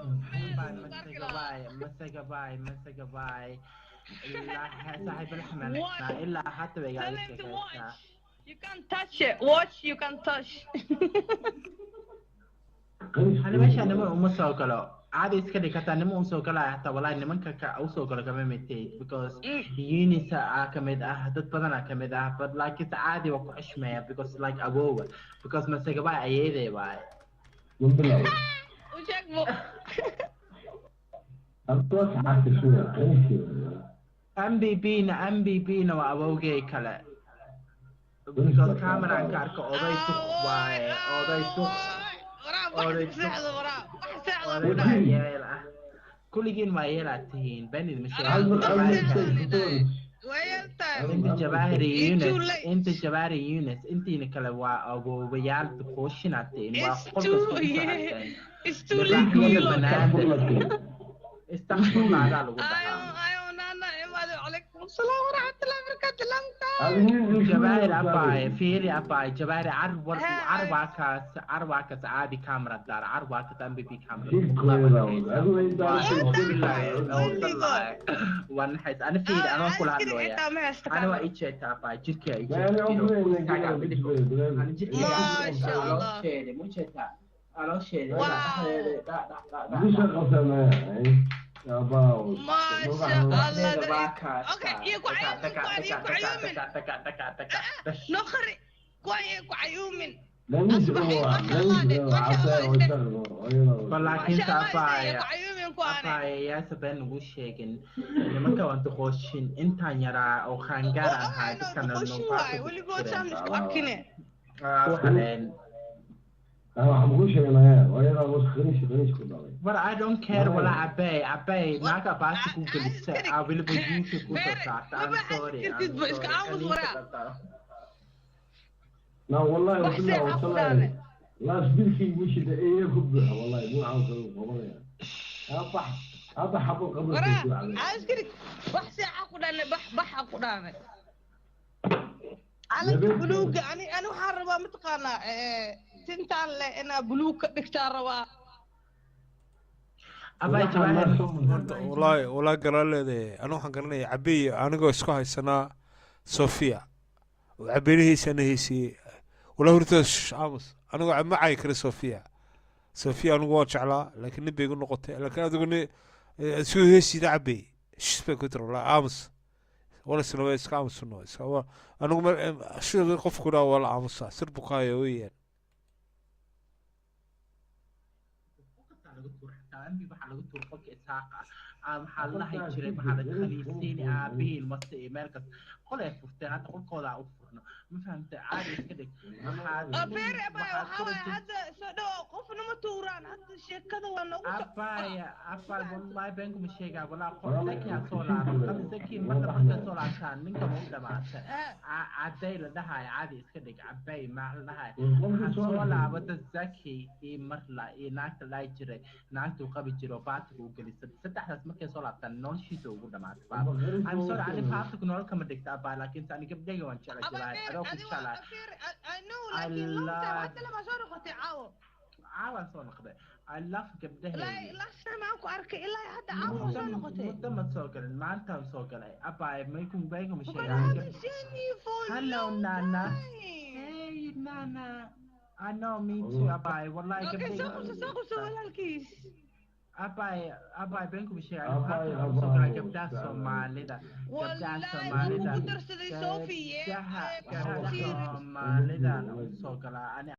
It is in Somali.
Masagabay, masagabay, masagabay. Ilaa saaxiib la ilaa hata way Tell him to watch. You can't touch it. Watch, you can touch. Ani meesha niman uma soo galo. Caadi iska dhig, hataa niman usoo galaya hataa wallahi nimanka ka usoo galo kama mid, because Eunice aa kamid ah, dad badan aa kamid ah, but like it's caadi, waa ku xishmeeya because like awoowa, because masagabay ayeeday waaye. U sheeg bo. MBB na, MBB na waa awowgay kale, because cameraan ka arko, oday duq waaye, oday duq, oday duq, oday baa yeel ah. Kulligiin waa yeelaad tihiin, benid ma inta Jawaahir Yunus, inta Jawaahir Yunus, intiina kale waa awoowayaal duqooshin aad tihiin, waa qolkas ku soo banaadir. Istakfurlaadaa lagu dhahaa. Jawaahir abaaye, fiiri abaaye, Jawaahir car war car, waa kaas car, waa kaas caadi camera daar car, waa kaas MBB camera. Waa naxays. Ana fiiri, anoo kula hadlooya, ana waa ii jeegta abaaye, jirkaa ii jeegta, jirkeyga caloosheeda mu jeegtaa, caloosheeda dhexdeeda. ما شاء الله. Okay, iyo ku cayuumin, kuwaan iyo ku cayuumin. Noqri kuwaan iyo ku cayuumin. Laakiin abaaye, abaaye, yaasa been ugu sheegin, nimanka waan duqooshin intaan yaraa oo qaangaar ahaa dadkana. Weligood saan isku arkine. Haleen. But I don't care wala cabay cabay naaga baasi ku gelisa aa weliba YouTube ku soo saarta. I'm sorry, I'm sorry. لا والله والله والله لا سبيلكي وش ايه كبها والله مو عاوز والله اطح اطح ابو قبل. Askari wax saaca ku dhaanay, bax baxa ku dhaanay calanka buluuga. Ani waxaan rabaa, mataqaanaa, tintaan leh inaa buluug ka dhigtaan rabaa. Abay Jawaahir. Wallaahi walaa garan leedahay. Anu waxaan garanaya Cabey anigoo isku haysanaa Sofia oo cabeynihiisana heysiyey. Walaa horta aamus, anigoo ma cayi kara Sofia. Sofia anigu waan jeclaa, laakiin nin bay igu noqotay. Laakiin adigu ni siduu heesiida Cabey shis bay ku tiri. Walaa aamus, wala isna waa iska aamusno iska anigu sida qofku dhaa waa la aamusaa, sir bukaayo weeyaan. Lagu tuur xataa MB waxaa lagu tuur qolka Isaaqa ah, maxaa la dhahi jiray, maxaa la khaniisiin aabihiin mase iyo meel kasta qolay furteen, hadda qolkoodaa u furno, ma fahamtay? Caadi iska dhig. Maxaad Beere abaya, waxaa waaye hadda soo dhawo, qofna ma tuuraan hadda, sheekada waa noogu. Abaya, abay, wallahi been kuma sheegaa. Walaa qof Zaki ha soo laaban qab Zaki marka markay soo laabtaan ninka ma u dhamaatay. Caday la dhahayo, caadi iska dhig, cabay maa la dhahayo, waxaa soo laabata Zaki iyo marla iyo naagta la dhahi jiray, naagta uu qabi jiro oo baatiga u gelisay. Saddexdaas markay soo laabtaan noloshiisa ugu dhamaatay baaba. I'm sorry, ani baatigu nolol kama dhigta abaa, laakiin ani gabdhayga waan jeclay. Jawaahir, adoo ku jeclaa. I love. Hadda lama soo noqotay caawo. Caawaan soo noqday. I love gabdhahayga. Last time aan ku arkay ilaa hadda caawo soo noqotay. Muddo ma soo galin, maantaan soo galay abaa, maykum bayguma But I sheegaa. haven't seen you for Hello, long Nana. time. Hey Nana, I know, me too abay, wallahi. Okay, soo Gabdhayga qabso, soo qabso walaalkiis. Abay, abay, been kuma sheegaa. Abay, maanta soo galay abay, gabdhaha Soomaalida, gabdhaha Wallahi waan Soomaalida, kugu darsaday Sophie. gabdhaha Soomaalidana u soo galaa ani.